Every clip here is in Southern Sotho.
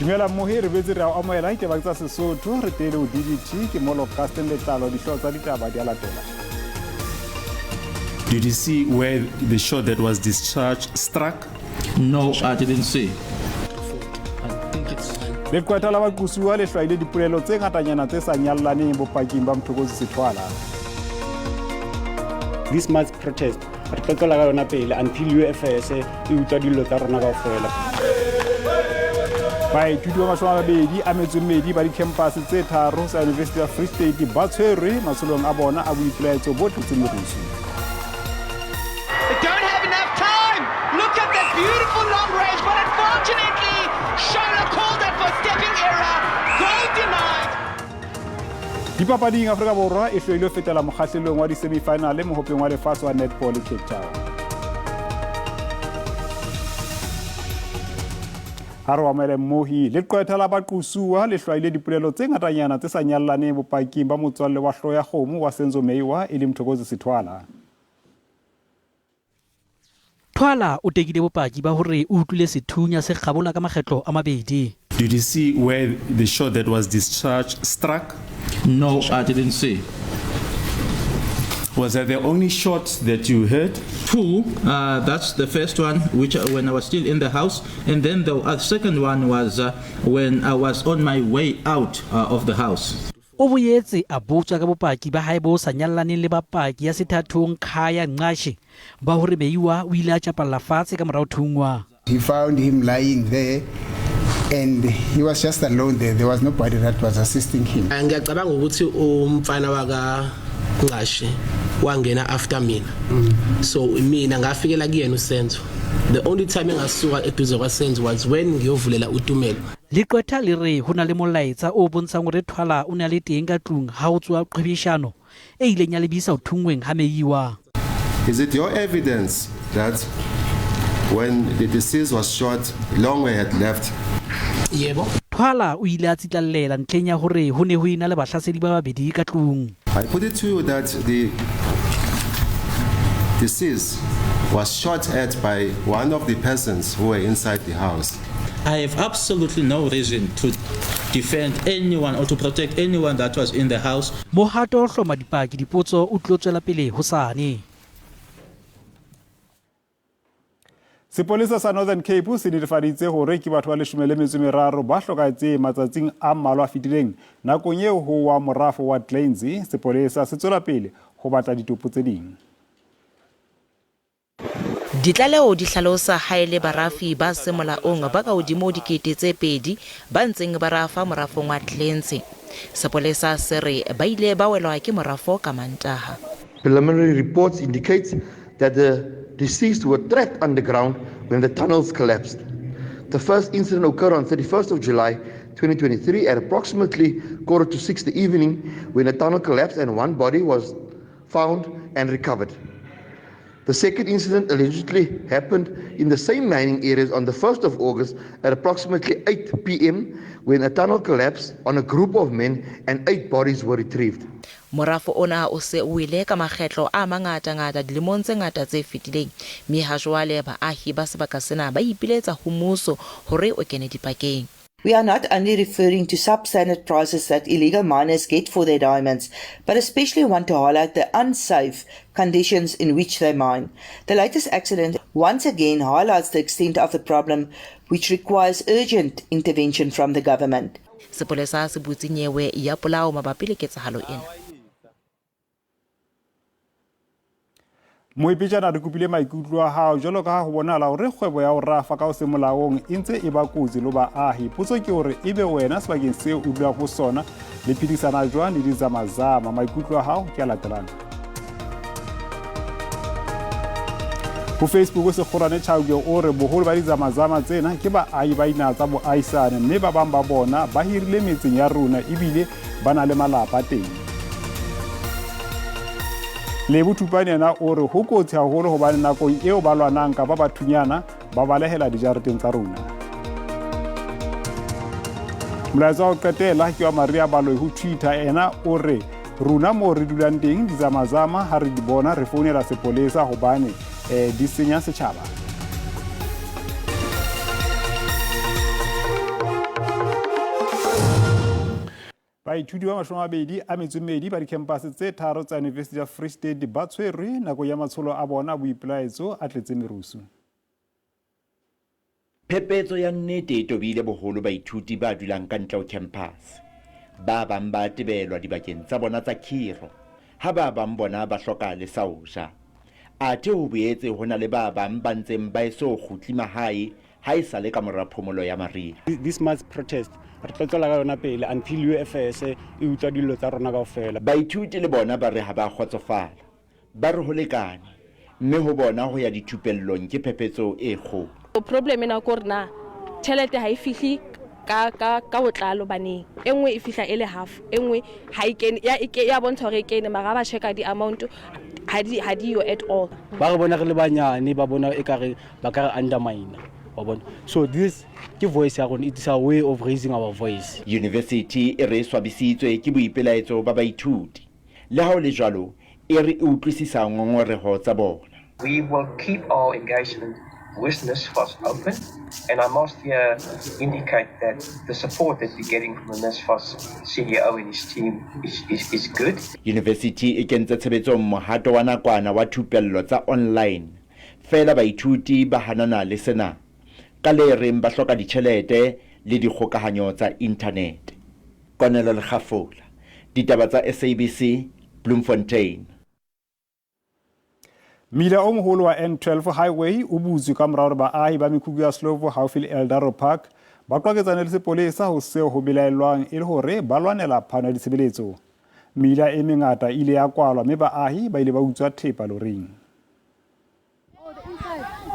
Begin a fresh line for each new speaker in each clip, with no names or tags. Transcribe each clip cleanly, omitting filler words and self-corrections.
Dumela mmohi, re boetse re a o amohela ditaba tsa Sesotho. Re teele ho DDT, ke Molo Gaston Letlalo, dihlooho tsa ditaba di a latela.
Did you see where the shot that was discharged struck?
No, I didn't see.
Leqwetha la baqusuwa le hlwaile dipolelo tse ngatanyana tse sa nyallaneng bopaking ba Mthokozi Sethwala.
This month's protest re tlo tswela ka yona pele until UFS e utlwa dillo tsa rona kaofela.
Baithuti ba 28 ba dikhempase tse tharo tsa University of Free State ba tshwerwe matsholong a bona a boipelaetso bo tletseng merusu.
They don't have enough time. Look at that beautiful long range, but unfortunately, Shola called that for stepping error. Goal denied.
Dipapading, Afrika Borwa e hloile ho fetela mokgahlelong wa di-semifinale mohopeng wa lefatshe wa netball Cape Town. Ha re amohele mmohi, leqwetha la baqusuwa le hlwaile dipolelo tse ngatanyana tse sa nyallaneng bopaking ba motswalle wa hloho ya kgomo wa Senzo Meyiwa e leng Mthokozi Sethwala.
Thwala o tekile bopaki ba hore o utlwile sethunya se kgabola ka makgetlo a mabedi.
Did you see where the shot that was discharged struck?
No, I didn't see.
Was that the only shot that you heard?
Two, that's the first one, which when I was still in the house, and then the second one was when I was on my way out of the house.
O boetse a botswa ka bopaki ba hae bo sa nyallaneng le ba paki ya sethathong Khaya Nqashe ba hore Meyiwa o ile a tjapalla fatshe ka mora ho thunngwa.
He found him lying there and he was just alone there. There was nobody that was assisting him.
Ngiyacabanga ukuthi umfana waka Nqashe wangena after mina. So mina ngafikela kuyena uSenzo. The only time engasuka eduze kwaSenzo was when ngiyovulela uTumelo.
Leqwetha le re ho na le molaetsa o bontshang hore Thwala o ne a le teng ka tlung ha ho tsoha qhwebeshano e ileng ya lebisa ho thunngweng ha Meyiwa.
Is it your evidence that when the deceased was shot, Longwe had left?
Yebo.
Thwala o ile a tsitlallela ntlheng ya hore ho ne ho ena le bahlasedi ba babedi ka tlung.
I put it to you that the deceased was shot at by one of the persons who were inside the house.
I have absolutely no reason to defend anyone or to protect anyone that was in the house.
Mohato wa ho hloma dipaki dipotso o tlilo tswela pele hosane.
Sepolesa sa Northern Cape se netefaditse hore ke batho ba 13 ba hlokahetseng matsatsing a mmalwa a fetileng nakong eo ho wa morafo wa Kleinzee. Sepolesa se tswela pele ho batla ditopo tse ding.
Ditlaleho di hlalosa ha e le barafi ba seng molaong ba ka hodimo ho 2000 ba ntseng ba rafa morafong wa Kleinzee. Sepolesa se re ba ile ba welwa ke morafo ka Mantaha.
Preliminary reports indicate that the deceased were trapped underground when the tunnels collapsed. The first incident occurred on 31st of July 2023 at approximately 5:45 the evening when a tunnel collapsed and one body was found and recovered. The second incident allegedly happened in the same mining areas on the 1st of August at approximately 8 p.m. when a tunnel collapsed on a group of men and 8 bodies were retrieved.
Morafo ona o se o wele ka makgetlo a mangatangata dilemong tse ngata tse fetileng, mme ha jwale baahi ba sebaka sena ba ipiletsa ho mmuso hore o kene dipakeng.
We are not only referring to substandard prices that illegal miners get for their diamonds, but especially want to highlight the unsafe conditions in which they mine. The latest accident once again highlights the extent of the problem, which requires urgent intervention from the government.
Sepolesa se butse nyewe ya polao mabapi le ketsahalo ena.
Moipejana re kopile maikutlo a hao jwalo ka ha ho bonahala hore kgwebo ya ho rafa ka ho se molaong e ntse e ba kotsi le baahi. Potso ke hore ebe wena sebakeng seo o dulang ho sona le phedisana jwang le dizamazama. Maikutlo a hao ke a latelang. Ho Facebook Sekgorane Chauke o re boholo ba dizamazama tsena ke baahi ba dinaha tsa boahisane mme ba bang ba bona ba hirile metseng ya rona ebile ba na le malapa teng. Lebo Thupane yena o re ho kotsi haholo hobane nakong eo ba lwanang kapa ba thunyana ba balehela dijareteng tsa rona. Molaetsa wa ho qetela ke wa Maria Baloi ho Twitter, ena o re rona moo re dulang teng dizamazama ha re di bona re founela sepolesa hobane di senya setjhaba. Baithuti ba 24 ba dikhempase tse tharo tsa University ya Free State ba tshwerwe nako ya matsholo a bona a boipelaetso a tletse merusu.
Phephetso ya nnete e tobile boholo baithuti ba dulang ka ntle ho khemphase. Ba bang ba tebelwa dibakeng tsa bona tsa khiro, ha ba bang bona ba hloka le sa ho ja. Athe ho boetse ho na le ba bang ba ntseng ba eso kgutli mahae ha e sa le ka mora phomolo ya mariha.
This mass protest re tlo tswela ka yona pele until UFS e utlwa dillo tsa rona kaofela.
Baithuti le bona ba re ha ba kgotsofala. Ba re ho lekane, mme ho bona ho ya dithupellong ke phephetso e kgolo.
Problem ena ke hore na tjhelete ha e fihle ka ka ka botlalo baneng. E nngwe e fihla e le half, e nngwe ha e kene, ya e ya bontsha hore e kene mara ha ba check-a di-amount ha di ha di yo at all.
Ba re bona re le banyane, ba bona ekare ba ka re undermine, wa bona. So this ke voice ya rona, it is our way of raising our voice.
University e re e swabisitswe ke boipelaetso ba baithuti. Le ha ho le jwalo, e re e utlwisisa ngongoreho tsa bona.
We will keep our engagement with NSFAS open, and I must here indicate that the support that we're getting from the NSFAS CEO and his team is good.
University e kentse tshebetsong mohato wa nakwana wa thupello tsa online, feela baithuti ba hanana le sena ka le reng ba hloka ditjhelete le dikgokahanyo tsa inthanete. Konelo Lekgafola, Ditaba tsa SABC, Bloemfontein.
Mmila o moholo wa N12 Highway o butswe ka mora hore baahi ba mekhukhu ya Slovo haufi le Eldaro Park ba qwaketsane le sepolesa ho seo ho belaellwang e le hore ba lwanela phano ya ditshebeletso. Mmila e mengata e ile ya kwalwa mme baahi ba ile ba utswa thepa loring.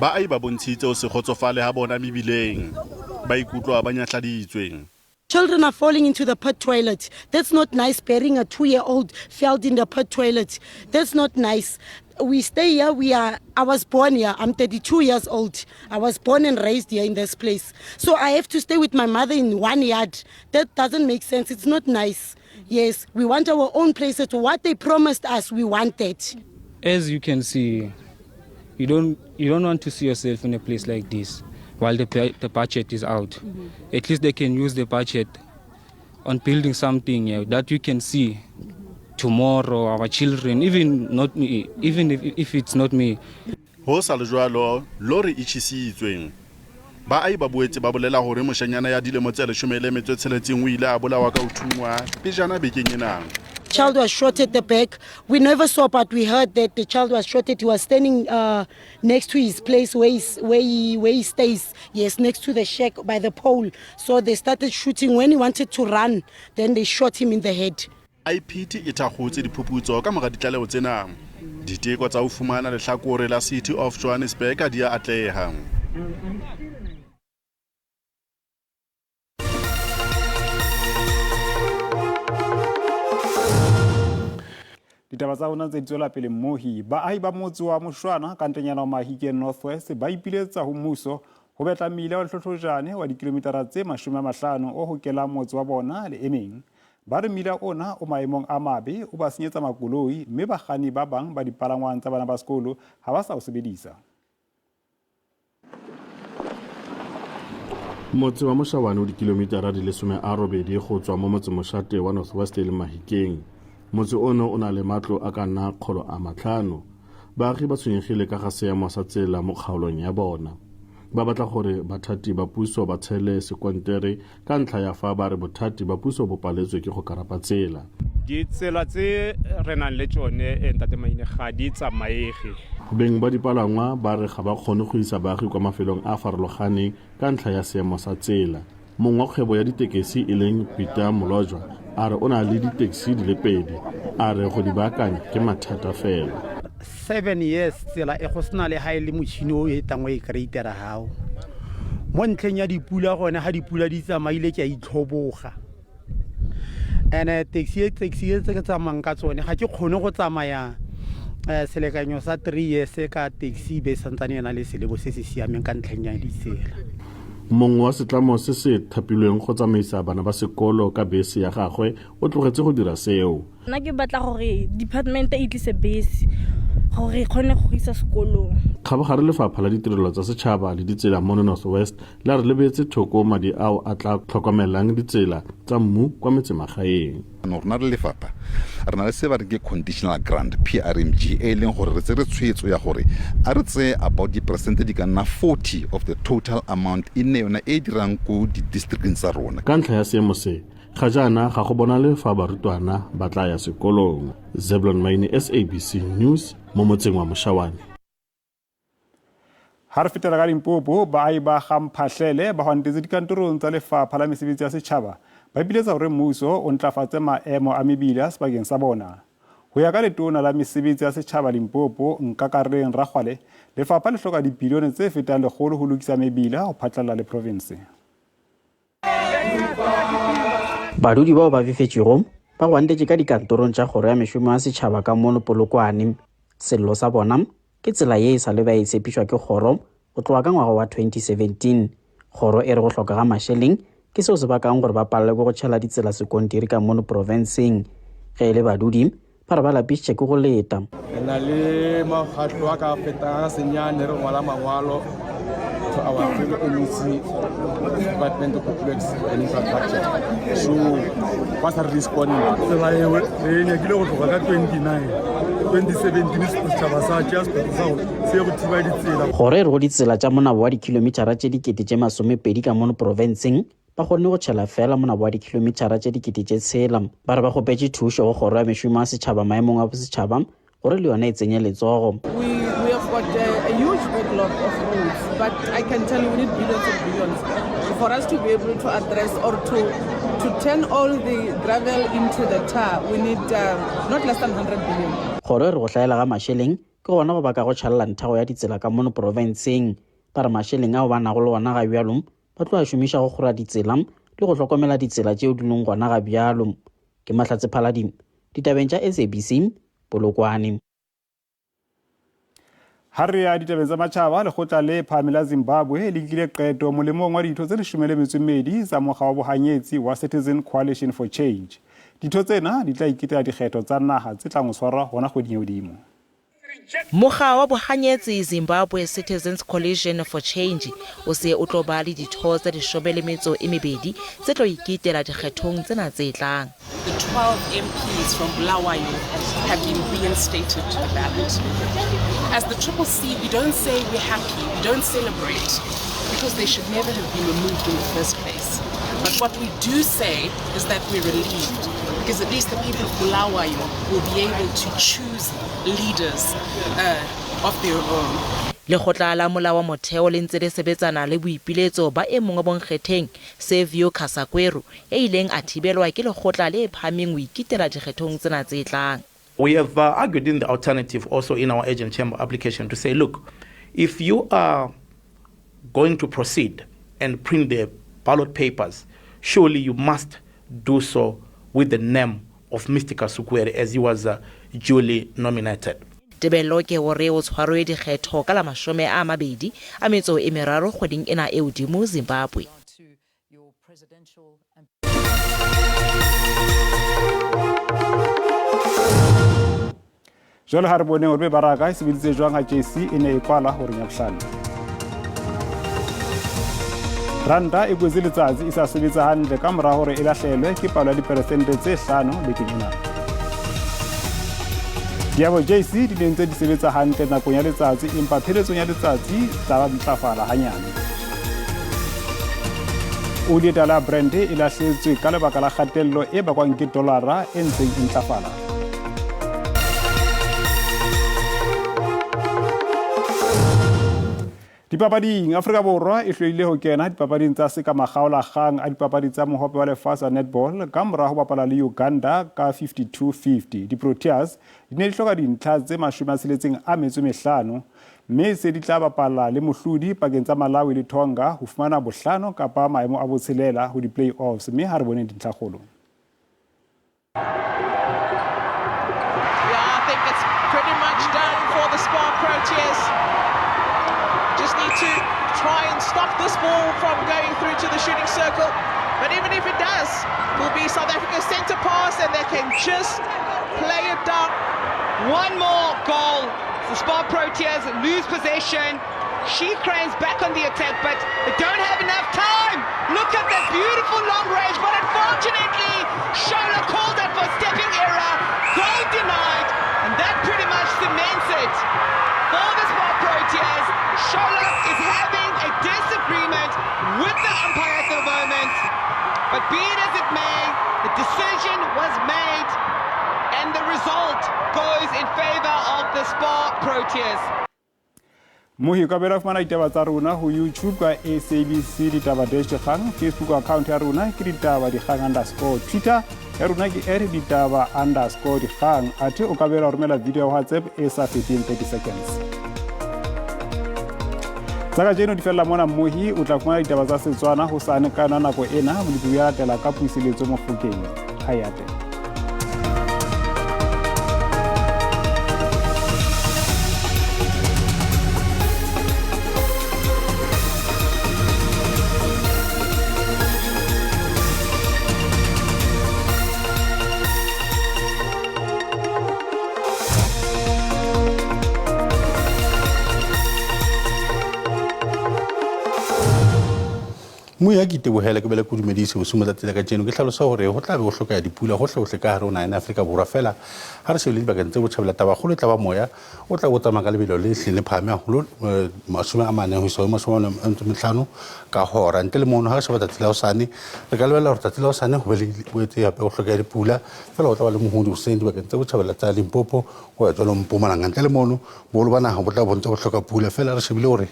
Baahi ba bontshitse ho se kgotsofale ha bona mebileng, ba ikutlwa ba nyahladitswe.
Children are falling into the pit toilet. That's not nice, burying a 2-year-old fell in the pit toilet. That's not nice. We stay here, I was born here. I'm 32 years old. I was born and raised here in this place. So I have to stay with my mother in one yard. That doesn't make sense. It's not nice. Yes, we want our own place. What they promised us, we want that.
As you can see, you don't want to see yourself in a place like this while the budget is out. Mm-hmm. At least they can use the budget on building something that you can see tomorrow, our children, even not me, even if it's not me.
Ho sa le jwalo, lori e tjhesitswe. Baahi ba boetse ba bolela hore moshanyana ya dilemo tse 16 o ile a bolawa ka ho thungwa pejana bekeng ena.
Child was shot at the back. We never saw, but we heard that the child was shot at. He was standing next to his place where he stays. Yes, next to the shack by the pole. So they started shooting. When he wanted to run, then they shot him in the head.
IPT e thakgotse diphuputso ka mora ditlaleho tsena. Diteko tsa ho fumana lehlakore la City of Johannesburg di a atleha.
Ditaba tsa rona tse di tswela pele mmohi. Baahi ba motse wa Moshwana ka ntlenyana wa Mahikeng North West ba ipiletsa ho mmuso ho betla mmila wa Lehlohlojane wa dikilomitara tse 50 o hokelang motse wa bona le e meng. Ba re mmila ona o maemong a mabe, o ba senyetsa makoloi mme bakganni ba bang ba dipalangwang tsa bana ba sekolo ha ba sa o sebedisa.
Motse wa Moshawane o dikilomitara di le 18 go tswa mo motsemoshate wa North West le Mahikeng. Motse ono o na le matlo a ka nna 500. Baagi ba tshwenyegile ka ga seemo sa tsela mo kgaolong ya bona. Ba batla gore bathati ba puso ba tshele sekontere ka ntlha ya fa ba re bothati ba puso bo paletswe ke go karapa tsela.
Ditsela tse re nang le tsone ntate Maine ga di tsamaege.
Beng ba dipalangwa ba re ga ba kgone go isa baagi kwa mafelong a farologaneng ka ntlha ya seemo sa tsela. Mongwe wa kgwebo ya ditekesi e leng Peter Molojwa a re o na le ditekesi di le 2, a re go di baakanya ke mathata fela.
7 years tsela e go sena le ha e le motšhini o e tang o e kreitera hao. Mo ntlheng ya dipula gone ha dipula di tsamaile ke a itlhoboga. Ene taxi e tse ke tsamayang ka tsone ga ke kgone go tsamaya selekanyo sa 3 years ka taxi be santsane ena le selebo se se siameng ka ntlheng ya ditsela.
Mongwe wa setlamo se se thapilweng go tsamaisa bana ba sekolo ka bese ya gagwe o tlogetse go dira seo.
Nna ke batla gore department e tlise bese
Gore re kgone go isa sekolong.
Kgabagare lefapha la ditirelo tsa setšhaba le ditsela mono North West la re lebetse thoko madi ao a tla tlhokomelang ditsela tsa mmu kwa metsemagaeng.
Rona re lefapha re na le se ba re ke conditional grant PRMG e leng gore re tsere tshwetso ya gore a re tseye about diperesente di ka nna 40 of the total amount e nne yona e dirang ko di-districteng tsa rona.
Ka ntlha ya seemo se, ga jaana ga go bonale fa barutwana ba tla ya sekolong. Zeblon Maine, SABC News, mo motseng wa Moshawane.
Ha re fetela ka Limpopo, baahi ba Gamphahlele ba hwantetse dikantorong tsa lefapha la mesebetsi ya setjhaba ba ipiletsa hore mmuso o ntlafatse maemo a mebila sebakeng sa bona. Ho ya ka letona la mesebetsi ya setjhaba Limpopo, Nkakareng Rakgwale, lefapha le hloka dibilione tse fetang 100 ho lokisa mebila ho phatlalla le province.
Badudi bao ba befetšwego ba gwantetše ka dikantorong tša kgoro ya mešomo ya setšhaba ka mono Polokwane. Sello sa bona ke tsela ye e sa le ba e tshepišwa ke kgoro go tloga ka ngwaga wa 2017. Kgoro e re go hloka ga mašeleng ke seo se bakang gore ba palelwe ke go tšhela ditsela sekontiri ka mono profenseng. Ge e le badudi ba re ba lapišitše ke go leta.
Re na le mokgatlo a ka fetang senyane re ngwala mangwalo to our fellow MEC Department of Works and Infrastructure. So ba sa re respond.
Tsela eo re nyakile go tloga ka 29 2017 setšhaba sa tšea sephetho sa gore se ye go thiba ditsela.
Kgoro e re go ditsela tša monabo wa dikhilomithara tše 20,020 ka mono profenseng ba kgonne go tšhela fela monabo wa dikhilomithara tše 6,000. Ba re ba kgopetše thušo go kgoro ya mešomo ya setšhaba maemong a bosetšhaba gore le yona e tsenye letsogo.
We have got a huge backlog of roads, but I can tell you we need billions and billions for us to be able to address or to turn all the gravel into the tar. We need not less than 100 billion.
Kgoro e re go hlaela ga mašeleng ke gona go baka go tšhalela nthago ya ditsela ka mono profenseng. Ba re mašeleng ao ba nago le ona ga bjalo ba tlo a šomiša go kgora ditsela le go hlokomela ditsela tšeo di leng gona ga bjalo. Ke Mahlatse Phaladi, ditabeng tša SABC, Polokwane.
Ha re ya ditabeng tsa matjhaba, lekgotla le phahameng la Zimbabwe le nkile qeto molemong wa ditho tse 12 tsa mokga wa bohanyetsi wa Citizen Coalition for Change. Ditho tsena di tla iketela dikgetho tsa naha tse tlang ho tshwarwa hona kgweding e hodimo.
Mokga wa bohanyetsi Zimbabwe Citizens Coalition for Change o se o tlo ba le ditho tse 12 tse tlo iketela dikgethong tsena tse tlang.
The 12 MPs from Bulawayo have been reinstated to the ballot. As the Triple C, we don't say we're happy, we don't celebrate, because they should never have been removed in the first place. But what we do say is that we're relieved, because at least the people of Bulawayo will be able to choose leaders of their own.
Lekgotla la molao wa motheo le ntse le sebetsana le boipiletso ba e mong wa bonkgetheng, Savio Kasukuwere, ya ileng a thibelwa ke lekgotla le phahameng ho iketela dikgethong tsena tse tlang.
We have argued in the alternative also in our urgent chamber application to say, look, if you are going to proceed and print the ballot papers, surely you must do so with the name of Mr. Kasukuwere as he was duly nominated.
Tebello ke hore o tshwarwe dikgetho ka la 23 kgweding ena e hodimo Zimbabwe.
Jwale ha re boneng hore mebaraka e sebeditse jwang ha JSE e ne e kwala horeng ya bohlano. Ranta e kwetse letsatsi e sa sebetsa hantle ka mora hore e lahlelwe ke palo ya diperesente tse 5 bekeng ena. Diabo JSE di ne ntse di sebetsa hantle nakong ya letsatsi empa pheletsong ya letsatsi tsa ba ntlafala hanyane. Oli e tala Brent e lahletswe ka lebaka la kgatello e bakwang ke dolara e ntseng e ntlafala. Dipapading, Afrika Borwa e hloile ho kena dipapading tsa seka makgaolakgang a dipapadi tsa mohope wa lefatshe wa netball ka mora ho bapala le Uganda ka 52-50. Di-Proteas di ne di hloka dintlha tse 65 mme se di tla bapala le mohlodi pakeng tsa Malawi le Tonga ho fumana bohlano kapa maemo a botshelela ho di-playoffs, mme ha re bone dintlhakgolo.
Yeah, I think it's pretty much done for the SPAR Proteas. Just need to try and stop this ball from going through to the shooting circle. But even if it does, it will be South Africa's centre pass and they can just play it down.
One more goal
The Spar Proteas lose possession. She Cranes back on the attack, but they don't have enough time. Look at that beautiful long range, but unfortunately, Shola called that for stepping error. Goal denied, and that pretty much cements it. For the Spar Proteas, Shola is having a disagreement with the umpire at the moment. But be it as it may, the decision was made, and the result goes in favor of the Spar Proteas.
Mohi o ka bela fumana ditaba tsa rona ho YouTube ka SABC Ditaba dash Dikgang, Facebook account ya rona ke Ditaba Dikgang underscore, Twitter ya rona ke at Ditaba underscore Dikgang. Athe o ka bela romela video ya WhatsApp e sa feteng 30 seconds. Tsa kajeno di fella mona Mohi, o tla fumana ditaba tsa Setswana hosane ka yona nako ena, Molepi ya latela ka puiseletso Mofokeng. Hayate.
Moya ke itebohele ke bele ke dumedise bosiung ba tsatsi la kajeno ke hlalosa hore ho tla be ho hlokeha dipula hohle-hohle ka hare ho naha ya Afrika Borwa fela ha re shebile dibakeng tse botjhabela tabakgolo e tla ba moya o tla bo tsamaya ka lebelo le hlileng le phahame haholo 40 ho isa ho 45 ka hora. Ntle le mono ha re sheba tsatsi la hosane re ka lebella hore tsatsi la hosane ho be le boetse hape ho hlokeha dipula fela ho tla ba le mohodi hoseng dibakeng tse botjhabela tsa Limpopo ho ya jwalo Mpumalanga. Ntle le mono boholo ba naha bo tla bo ntse bo hloka pula fela re shebile hore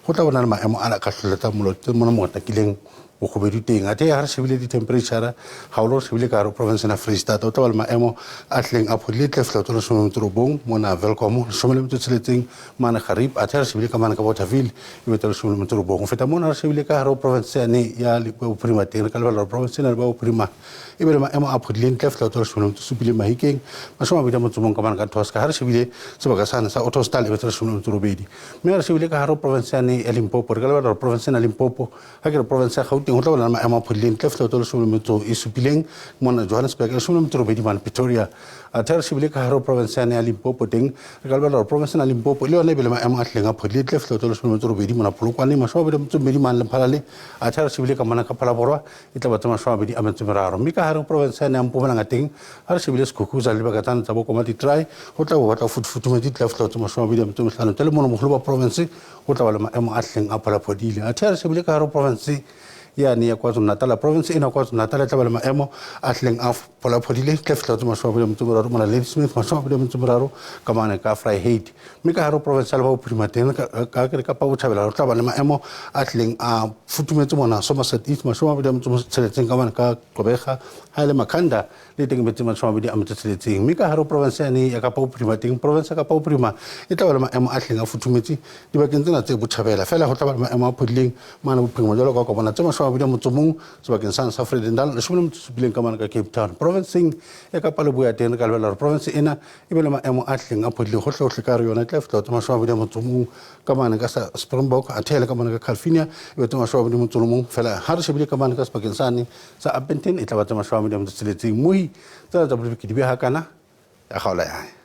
ho tla bona le maemo a ka hlohleletsang mollo tse mona mo takileng bokgobedu teng. Athe ha re shebile di-temperature haholo re shebile ka hare ho province ya Freistata o tla ba le maemo a hlileng a phodile tle fihla tse 19 mona Welkom 16 mane Garib. Athe ha re shebile ka mane ka Bothaville e be tse 19. Ho feta mona re shebile ka hare ho province yane ya Bophirima teng re ka lebella hore province ena ya Bophirima e be le maemo a phodileng tle fihla tse 17 Mahikeng 21 ka mane ka Tosca. Ha re shebile sebaka sane sa Ottosdal e be tse 18. Mme ha re shebile ka hare ho province yane ya Limpopo re ka lebella hore province ena ya Limpopo ha ke re province ya Gauteng ho tla bona le maemo a phodileng tle fihla tse 17 mona Johannesburg 18 mane Pretoria. Athe ha re shebile ka hare ho province yane ya Limpopo teng re ka lebella hore province ena ya Limpopo le yona e be le maemo a hlileng a phodile tle fihla tse 18 mona Polokwane 22 mane Lephalale. Athe ha re shebile ka mona ka Phalaborwa e tla ba tse 23. Mme ka hare ho province yane ya Mpumalanga teng ha re shebile Sekhukhune le dibaka tsane tsa bo Komati-Trai ho tla bo batla ho futhumetse tle fihla tse 25. Ntle le mono boholo ba province ho tla ba le maemo a hlileng a pholaphodile. Athe ha re shebile ka hare ho province yane ya KwaZulu-Natal, province ena KwaZulu-Natal e tla ba le maemo a hlileng a pholaphodile tle fihla tse 23 mona Ladysmith 23 ka mane ka Vryheid. Mme ka hare ho province ya Lebowa Bophirima teng ka ke re Kapa Botjhabela ho tla ba le maemo a hlileng a futhumetse mona Somerset East 26 ka mane ka Gqeberha. Ha e le Makhanda le teng e be tse 26. Mme ka hare ho province yane ya Kapa Bophirima teng province ya Kapa Bophirima e tla ba le maemo a hlileng a futhumetse dibakeng tsena tse botjhabela fela ho tla ba le maemo a phodileng mane Bophirima jwalo ka o ka bona tse 21 sebakeng sane sa Vredendal 17 ka mane ka Cape Town. Provinceng ya Kapa Leboya teng re ka lebella hore province ena e be le maemo a hlileng a phodileng hohle-hohle ka hare yona e tla fihla tse 21 ka mane ka Springbok. Athe le ka mane ka Calvinia e be tse 21 fela. Ha re shebile ka mane ka sebakeng sane sa Upington e tla ba tse 26. Mohi tsena tsa bolebeke di be hakana ya kgaola ya hae.